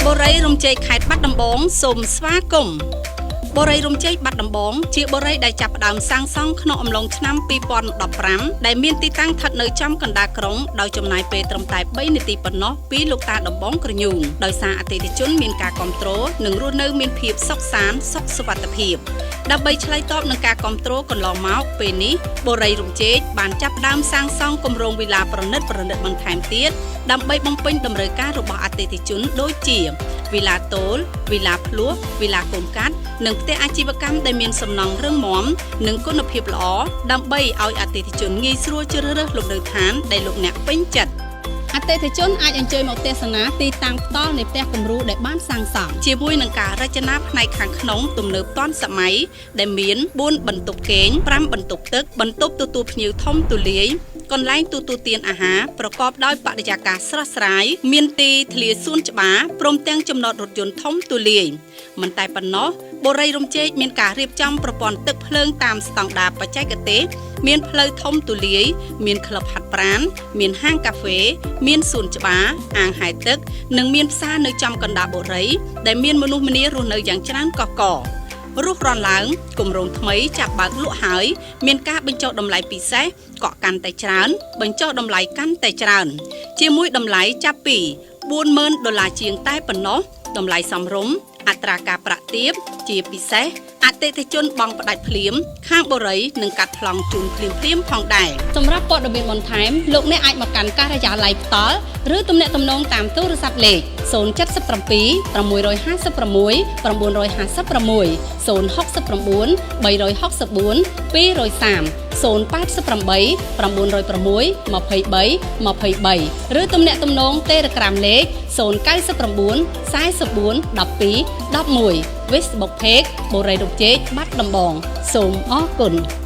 បុរីរំជែកខេត្តបាត់ដំបងសូមស្វាគមន៍បុរីរំជែកបាត់ដំបងជាបុរីដែលចាប់ផ្ដើមសាងសង់ក្នុងអំឡុងឆ្នាំ2015ដែលមានទីតាំងស្ថិតនៅចំកណ្ដាលក្រុងដោយចំណាយពេលត្រឹមតែ3នាទីប៉ុណ្ណោះពីលោកតាដំបងក្រញូងដោយសារអតិថិជនមានការគ្រប់គ្រងនិងរស់នៅមានភាពសុខសាន្តសុខសុវត្ថិភាពដើម្បីឆ្លើយតបនឹងការគ្រប់គ្រងកន្លងមកពេលនេះបុរីរំជែកបានចាប់ផ្ដើមសាងសង់គម្រោងវីឡាប្រណិតប្រណិតបន្ថែមទៀតដើម្បីបំពេញតម្រូវការរបស់អតិថិជនដូចជាវីឡាតូលវីឡាភ្លោះវីឡាកូនកាត់និងផ្ទះអាជីវកម្មដែលមានសំណង់រឹងមាំនិងគុណភាពល្អដើម្បីឲ្យអតិថិជនងាយស្រួលជ្រើសរើសលំនៅឋានដែលលោកអ្នកពេញចិត្តអតិថិជនអាចអញ្ជើញមកទស្សនាទីតាំងផ្ទាល់នៃផ្ទះគំរូដែលបានសាងសង់ជាមួយនឹងការរចនាផ្នែកខាងក្នុងទំនើបទាន់សម័យដែលមាន4បន្ទប់គេង5បន្ទប់ទឹកបន្ទប់ទទួលភ្ញៀវធំទូលាយកន្លែងទទួលទានអាហារប្រកបដោយបរិយាកាសស្រស់ស្រាយមានទីធ្លាសួនច្បារព្រមទាំងចំណតរថយន្តធំទូលាយមិនតែប៉ុណ្ណោះបុរីរំជែកមានការរៀបចំប្រព័ន្ធទឹកភ្លើងតាមស្តង់ដារបច្ចេកទេសមានផ្លូវធំទូលាយមានក្លឹបហាត់ប្រាណមានហាងកាហ្វេមានសួនច្បារអាងហែលទឹកនិងមានផ្សារនៅចំកណ្ដាលបុរីដែលមានមនុស្សម្នារស់នៅយ៉ាងច្រើនកកកររុះរាន់ឡើងគម្រោងថ្មីចាប់បើកលក់ហើយមានការបញ្ចុះតម្លៃពិសេសកក់កាន់តែច្រើនបញ្ចុះតម្លៃកាន់តែច្រើនជាមួយតម្លៃចាប់ពី40000ដុល្លារជាងតែប៉ុណ្ណោះតម្លៃសមរម្យអត្រាការប្រាក់ទាបជាពិសេសអតិថិជនបង់ផ្ដាច់ភ្លាមខាងបុរីនឹងកាត់ប្លង់ជូនភ្លាមភ្លាមផងដែរសម្រាប់ព័ត៌មានបន្ថែមលោកអ្នកអាចមកកាន់ការិយាល័យផ្ទាល់ឬទំនាក់ទំនងតាមទូរស័ព្ទលេខ077 656 956 069 364 230 088 906 23 23ឬទំនាក់ទំនង Telegram លេខ099 44 12 11 Facebook Page បុរីរុកជែកបាត់ដំបងសូមអរគុណ។